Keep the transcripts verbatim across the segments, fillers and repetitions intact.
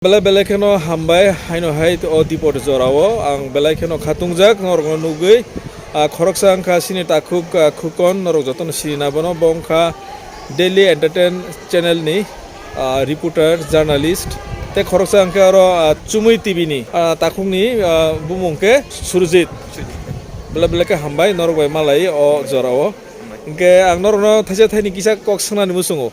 Belai belai kheno hambai, haino hai o dipor jorao ang belai kheno khatungjak norokno nugwi. Ah, khoroksa wngkha chini takhuk, ah, khukon, norok jotono sinina bono, bo wngkha Daily Entertain Channel ni, ah, reporter, journalist. Tei khoroksa wngkha oro, ah, Chumui T V ni, ah, takhukni, ah, bumung khe Surjit. Belai belai khe hambai norok bai malai o jorao. Hwnkhe ang norokno thaisa thaini kisa kok swngnani muchungo.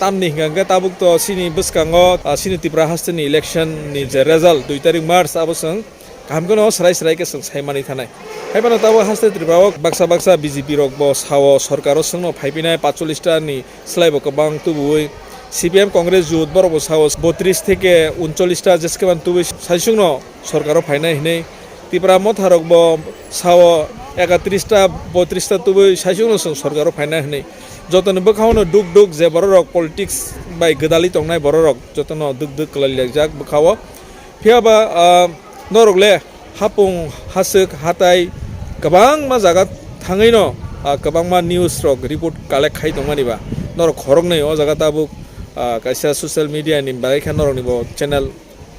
Tamni hwnkha hwnkhe tabuk to chini bwskango, ah, chini Tripura hasteni election ni je result dui tarik March abo chwng kaham kheno swrai swrai khe chwng sai manwi thanai. Hai phano tabuk haste Tripura o baksa baksa B J P rok bo sao sorkar o chwngno phai phinai patchollish ta ni slai bo kwbang tubuwi. C P M Congress jut borok bo sao botris theke uncholish ta jeskeban tubuwi saichungno sorkar o phainai hinwi. Tipra motha rok bo sao ekatris ta botris ta tubuwi saichungno chwng sorkar o phainai hinwi. Jotoni bwkhao no duk duk je borok rok politics bai gwdalwi tongnai borok rok jotono duk duk kwlai laijak bwkhao. Phiya ba, ah, norok le hapung, haswk, hatai kwbangma jaga thangwi no, ah, kwbangma news rok report collect khai tongmani ba norok khoroknwi o jaga tabuk, ah, kaisa social media ni bagwi khe norok ni bo channel,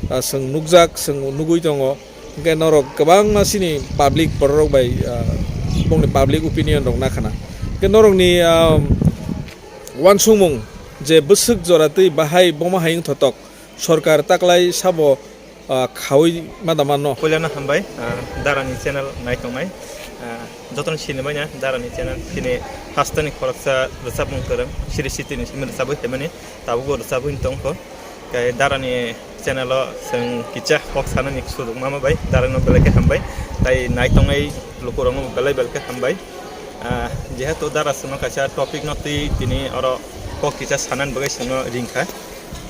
ah, chwng nukjak, chwng nugwi tongo. Hwnkhe norok kwbangma chini public borok rok bai, ah, bongni public opinion rok nakhana. Hwnkhe norokni, ah, uansukmung je bwswk jora twi bahai bomo hai wngthotok sorkar taklai sabo, ah, khaui ma da manno. Puilano hambai, ah, Darani channel nai tongnai. Ah, jotono sini manya Darani channel, sini hasteni khoroksa rwchapmung kwrwng, Sri Siti ni simi rwchabwi phaimani, tabukbo rwchabwi tongkho. Kai Darani channel o chwng kicha kok sanani sujuk mama bai, Darano belai khe hambai. Tai nai tongnai lukurokno belai belai khe hambai. Ah, jehetu Dara chwngno kaisa topic no twi tini oro kok kicha sanani bagwi chwngno ringkha.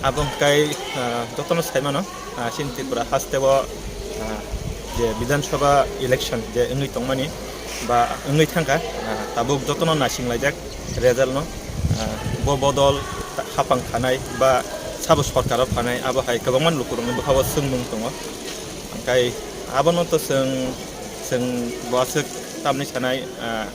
Abo hwnkhe, ah, jotono sai mano, ah, chini Tripura haste o, ah, je Bidhan Sabha election je wngwi tongmani ba wngwi thangkha, ah, tabuk jotono naising laijak result no, ah, bo bodol hapang khanai ba sabo sorkar o phanai abo hai kwbangma lukurokni bwkha o swngmung tongo. Hwnkhe abono to chwng, chwng bo aswk tamni sanai, ah,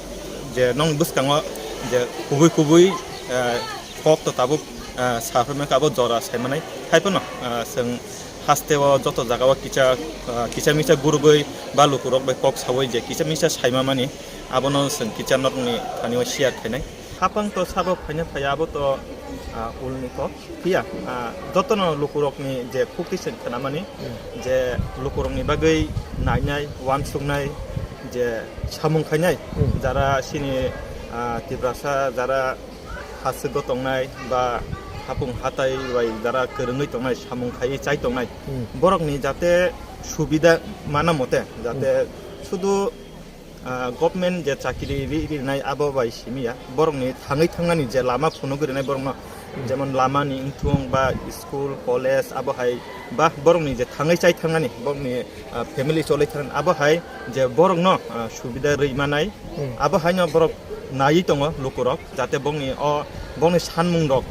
je nong bwskango je kubui kubui, ah, kok to tabuk, ah, sa phai mankha abo jora sai manai. Hai phano, ah, chwng haste o joto jaga o kicha, ah, kicha misa gurugwi ba lukurok bai kok saui je kicha misa sai ma mani abono chwng kicha norokni thani o share khainai. Hapang to sabo phaina phai abo to, ah, ulni kok. Phiya, ah, jotono lukurokni je khukti chwng khnamani, Hmm. je lukurokni bagwi nainai, uansuknai, je samung khainai, Hmm. jara chini, ah, Tiprasa, jara haswgo tongnai ba hapung hatai bai jara kwrwngwi tongnai, samung khaiwi chai tongnai, Hmm. borokni jate subida mana mote, jate Hmm. sudu ah, government je chakiri ri-, rinai abo bai simi ya, borokni thangwi thangnani je lama phunugwi rinai borokno, Hmm. jemon lamani wngthung ba school, college abo hai ba borokni je thangwi chai thangnani, borokni, ah, family cholwi thangnani abo hai je borokno, ah, subida rwi manai, Hmm. abo haino borok naiwi tongo lukurok, jate bongni o, bongni sanmungrok,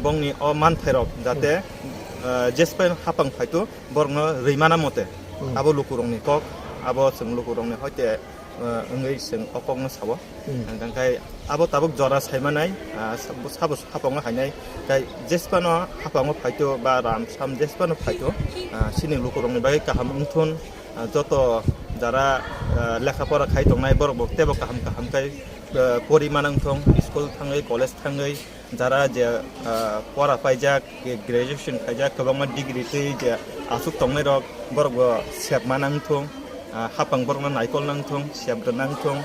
bongni o manthairok jate, Hmm. ah, jespai haphang phaitu borokno rwi mana mote, Hmm. abo lukurokni kok, abo chwng lukurokni hoite, ah, wngwi chwng o kokno sabo. Hmm. Hwnkhe abo tabuk jora saimanai, ah, sabo, sabo hapango hainai. Tei jesphano hapango phaito ba ram sam jesphano phaito, ah, chini lukurokni bagwi kaham wngthun, ah, joto jara, ah, lekha pora khai tongnai borok bo teibo kaham kaham khai, ah, pori manang thung, school thangwi, college thangwi, jara je, ah, pora paijak, je graduation khaijak, kwbangma degree twi je aswk tongnai rok, borok bo sep ma nang thung, ah, hapang borok no naikol nang thung, sep rw nang thung.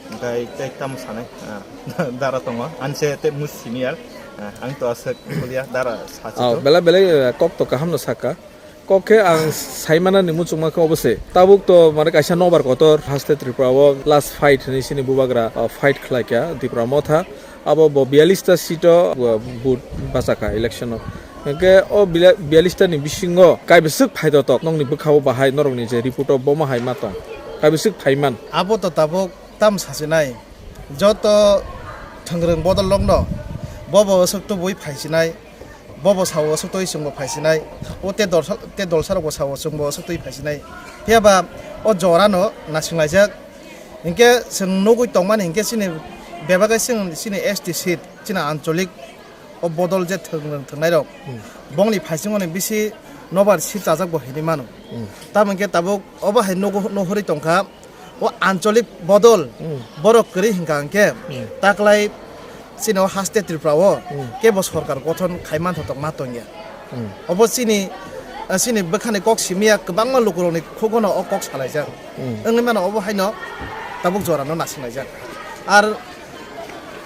Hwnkhe tei tamo sanai, ah, dara tongo, ani se tei mui senior, ah, ang to aswk kulia dara sa. Oh, belai belai, eh, kok to kaham no saka. Kok khe ang sai manani muchungma khe obo se. Tabuk to mane kaisa nobar kotor haste Tripura o last fight hinwi chini bubagra, ah, fight khlai kha Tipra Motha. Abo bo biyalish ta seat o, ah, vote bachakha election o. Hwnkhe o bila-, biyalish ta ni bisingo kaibwswk phaitotok nokni bwkha o bahai norokni je report o bomo hai ma tong. Kaibwswk phaiman. Abo to tabuk tam sachinai. Joto thwngrwng bodol rokno bobo aswk tubui phaisinai. Bobo sao aswk twi chwngbo phaisinai, o te dolsa, te dolsa rokbo sao chwngbo aswk twi phaisinai. Phiya ba o jora no naising laijak. Hinkhe chwng nugwi tongmani hinkhe chini bebak khe chwng chini S T seat, chini ancholik O bodol je thwng rwng thwngnairok, hmm, bongni phaisingo ni bisi nobar sir chajak bo hinwi mano. Hmm. Tamo hwnkhe tabuk obo hai nugo-, nuhurwi tongkha, o ancholik bodol, hmm, borok kwrwi hwnkha hwnkhe, hmm, taklai chini o haste Tripura o, hmm, kebo sorkar gothon khai manthotok ma tongya. Hmm. Obo chini, chini bwkhani kok simiya kwbangma lukurokni khugono o kok salaijak. Hmm. Wngwi mano obo haino tabuk jorano nasinglajak. Ar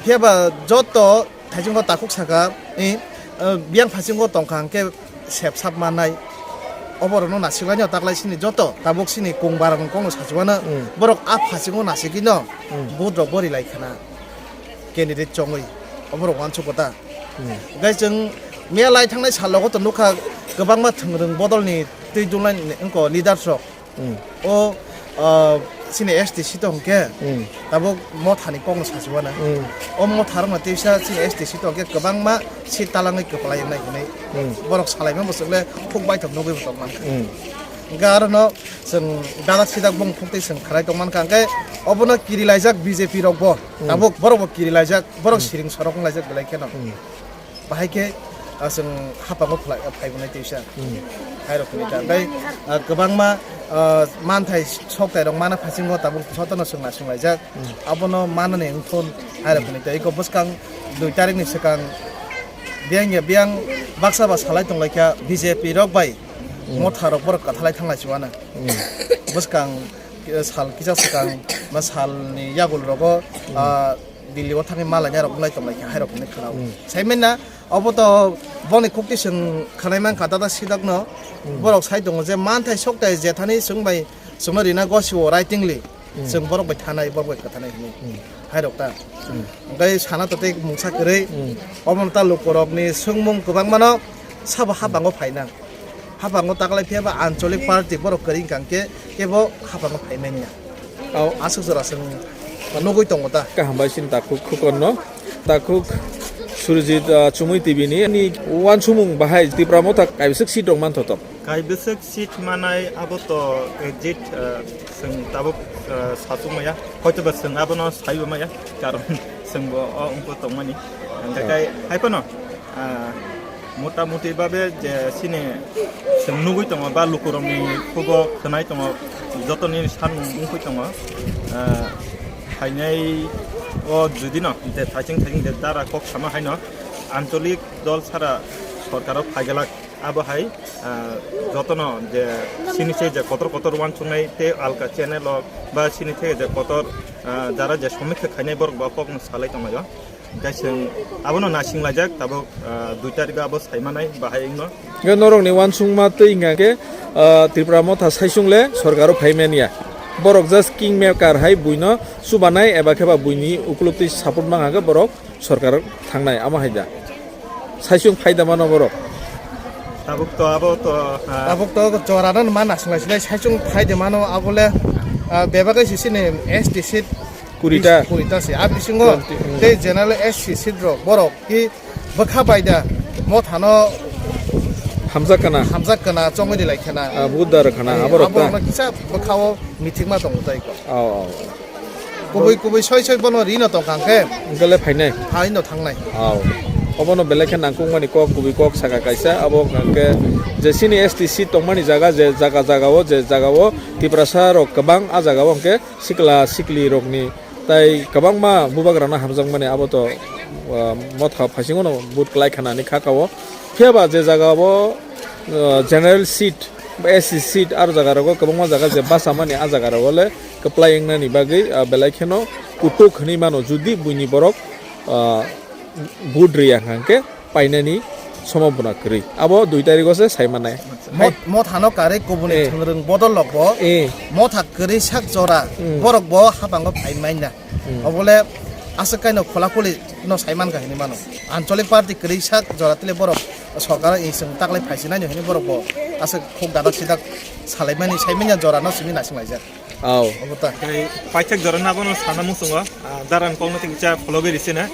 phiya ba joto Thaichungo takhuk saka, i, eh, biyang phasingo tongkha hwnkhe sep sap mannai. Oborokno nasiklanio taklai sini joto tabuk sini kung barang kokno sachuano, hmm, borok a phasingo nasikino, hmm, vote rok bori lai khana candidate chongwi oborok uansukgo ta. Hmm. Hwnkhe chwng miya lai thangnai salogo to nukha kwbangma thwngrwng bodolni twi dunglai wngkha leaders rok. Hmm. O, ah, chini S T C to hwnkhe, hmm, tabuk mothani kokno sachuana. Hmm. O motharokno teisa chini S T C to hwnkhe kwbangma seat talangwi kwplai wngnai hwnwi, hmm, borok salaima bwswk le khuk baithok nugwi bo tongmankha. Hmm. Hwnkhe arono chwng dadak sidak bumung khuktwi chwng khlai tongmankha, hwnkhe obono kirilaijak B J P rokbo, hmm, tabuk borokbo kirilaijak, borok, hmm, siring sorok wnglaijak belai kheno. Hmm. Bahai khe, ah, chwng hapango phlai-, phaibo nai teisa. Hmm. Hairok hwnwi ta. Tei, ah, kwbangma, ah, manthai soktairok mana phasingo tabuk jotono chwng naisinglaijak. Hmm. Abono manani wngthun hairok hwnwi ta. Eko bwskang dui tarikni swkang biyang ya biyang baksa ba salai tonglaikha B J P rok bai, hmm, motharok borok kwthalai thanglai chuana. Hmm. Bwskang, eh, sal kisa swkang ba salni yagul rogo, hmm, ah, Delhi o thangwi malainai rok wngwi tonglai kha, hai rok hinwi khwnao. Hmm. Sai manya, obo to boni khukti chwng khwnai mankha, dada sidokno. Hmm. Borok sai tongo je manthai soktai jethani chwng bai chwngno rina gosio writingly. Hmm. Chwng borok bai thanai, borok bai kwthanai hinwi. Hmm. Hai rok ta. Hmm. Hwnkhe sana to tei mungsa kwrwi. Hmm. Obono ta lukurokni swngmung kwbangmano sabo hapango phaina. Hapango taklai phiya ba ancholik party borok kwrwi wngkha hwnkhe kebo hapango phai manya. Au. Aswk jora chwng nugwi tongo ta. Kaham bai sini takhuk khukonno. Takhuk Surjit, ah, Chumui T V ni, ni uansukmung bahai Tipra Motha kaibwswk seat rok manthotok? Kaibwswk seat manai abo to exit, ah, chwng tabuk, ah, sachuk maya. Hoito ba chwng abono saibo maya. Karon chwngbo o wngbo tongmani. Hwnkhe, ah, kai hai phano, ah, Mota moti babe je sini chwng nugwi tongo ba lukurokni khubo khwnai tongo, jotoni sanmung wngwi tongo. Ah, phainai o judino je thaiching thaiching je dara kok sama haino ancholik dol sara sorkaro phaigalak abo hai, ah, jotono je sini se je kotor kotor uansuknai tei alka channel o ba sini theke je kotor, ah, jara je somikha khainai borok bo kokno salai tonglaio. Hwnkhe chwng abono naisinglaijak tabuk, ah, dui tarikh abo saimanai bahai wngno. Hwnkhe norokni uansukma twi hwnkha khe, ah, Tipra Motha saichung le sorkaro phai manya. Borok just king maker hai buino chubanai eba khe ba buini ukuluk twi support mang khe borok sorkar thangnai, amo hai da. Saichung phai da mano borok. Tabuk to abo to, ah, tabuk to jorano ma nasinglai sinai saichung phai de mano abo le, ah, bebak hai sini S T seat Kurita. Kurita se. A bisingo twenty, mm, tei general S C seat rok borok ki bwkha bai da mothano hamjak kana. Hamjak kana chongwi di lai khana. Ah, budar khana, eh, aborok ta? Aborokno kisa bwkhao mithikma tongo tai ko. Oh, oh. Kubui kubui soi soi bono rino tongkha hwnkhe. Hwnkhe le phainai? Phaino thangnai. Oh. Obono belai khe nangkukmani kok, kubui kok saka kaisa. Abo hwnkhe je sini S T seat tongmani jaga, je jaga jaga o, je jaga o Tiprasa rok kwbang, a jaga o hwnkhe sikla sikli rokni tai kwbangma bubagrano hamjakmani abo to, ah, motha phaisingo no vote kwlai khanani kha kao. Phiya ba je jaga o, ah, general seat ba S C seat aro jaga rogo kwbangma jaga je bachamani a jaga rogo le kwplai wngnani bagwi, ah, belai kheno kutuk hwnwi mano judi buini borok, ah, vote rwya hwnkhe painani sombhabona kwrwi. Abo dui tarikgo se sai mannai. Mot-, mothano karwi kubuni, eh, thwngrwng bodol rokbo, eh, motha kwrwi sak jora, hmm, borokbo hapango phai manya. Hmm. Obole aswk kaino kholakholi no sai mankha hinwi mano. Ancholik party kwrwi sak jora tile borok sorkaro inswng taklai phaisinai no hinwi borokbo aswk khuk dadak sidak salaimani sai manya jorano simi naisinglaijak. Au. Obo ta. Tei paithak jorano abono sana muchungo, ah, darang kokno tei kisa phologwi risina.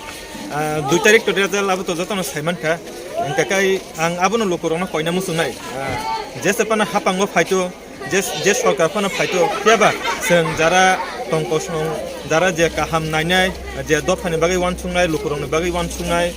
Ah, dui tarik to result abo to jotono sai mankha. Hwnkhe kai ang abono lukurokno koina muchungnai. Ah, jesa phano hapango phaito, je, je sorkar phano phaito, phiya ba chwng jara Tong kosong jara je kaham nainai, je dophani bagwi uansuknai, lukurokni bagwi uansuknai,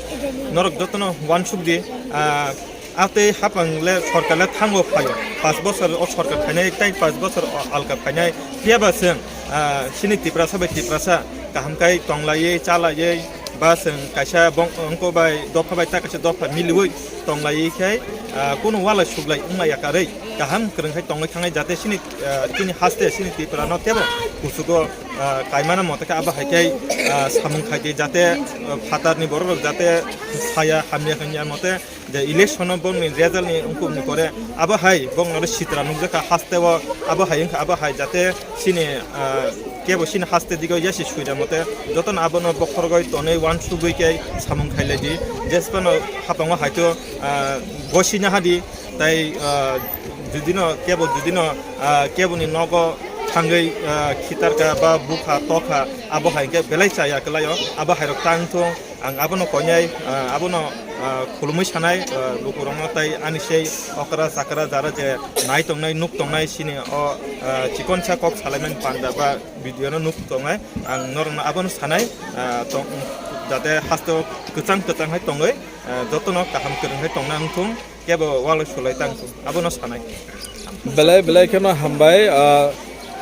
norok jotono uansuk di. Ah, atei hapang le sorkar le thango phaio. Pas bosor o sorkar phainai, tai pas bosor o alka phainai. Phiya ba chwng, ah, chini Tiprasa bai Tiprasa kaham kai tonglaiwi, chalaiwi, ba chwng kaisa bong-, ongko bai dopha bai ta kaisa dopha miliwi tonglaiwi khe, ah, kunu walai suklai wngma yakarwi kaham kwrwng khai tongwi thangnai, jate chini, ah, chini haste, chini Tripura no kebo kuchugo, ah, kaimana mote khe abo hai khe, ah, samung khai di, jate, ah, phatarni borok rok jate saya hamya hanya mote je election o bongni result ni wngkukni pore abo hai bongno sitra nukjakha haste o, abo hai wngkha abo hai jate chini, ah, kebo chini haste digo yasi suida mote jotono abono bokhorogoi tonwi uansugwi khe samung khailai di. Jesphano hapango haito, ah, gosina hadi tai, ah, judino kebo judino, ah, keboni nogo thangwi, ah, khitarkha ba bukha tokha abo hai khe belai chaya kwlaio. Abo hairok tang thung, ang abono koinai, ah, abono, ah, khulumwi sanai, ah, lukurokno tai ani sei okra chakra jara je nai tongnai nuk tongnai chini o, ah, chikonsa kok salaimani panda ba video no nuk tongnai, ang norokno abono sanai, ah, tong, jate haste o kwchang kwchang hai tongwi, ah, jotono kaham kwrwng hai tongna wngthung, kebo walai sulai tang thung, abono sanai. Belai belai kheno hambai, ah,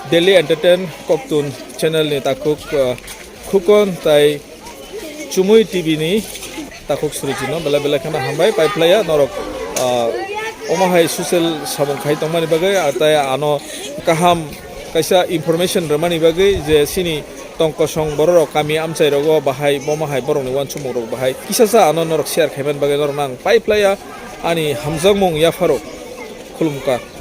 Delhi Entertain Koktun channel ni takhuk, ah, Khukon tai Chumui T V ni takhuk suri chino belai belai kheno hambai pai phlaiya norok, ah, omo hai social samung khai tongmani bagwi, ah, tai ano kaham kaisa information rwmani bagwi je chini tong kosong borok rok kami amchai rogo bahai bomo hai borok ni uansukmung rok bahai kisa sa ano norok share khaimani bagwi norok nang pai phlaiya ani hamjakmung yapharo khulumkha.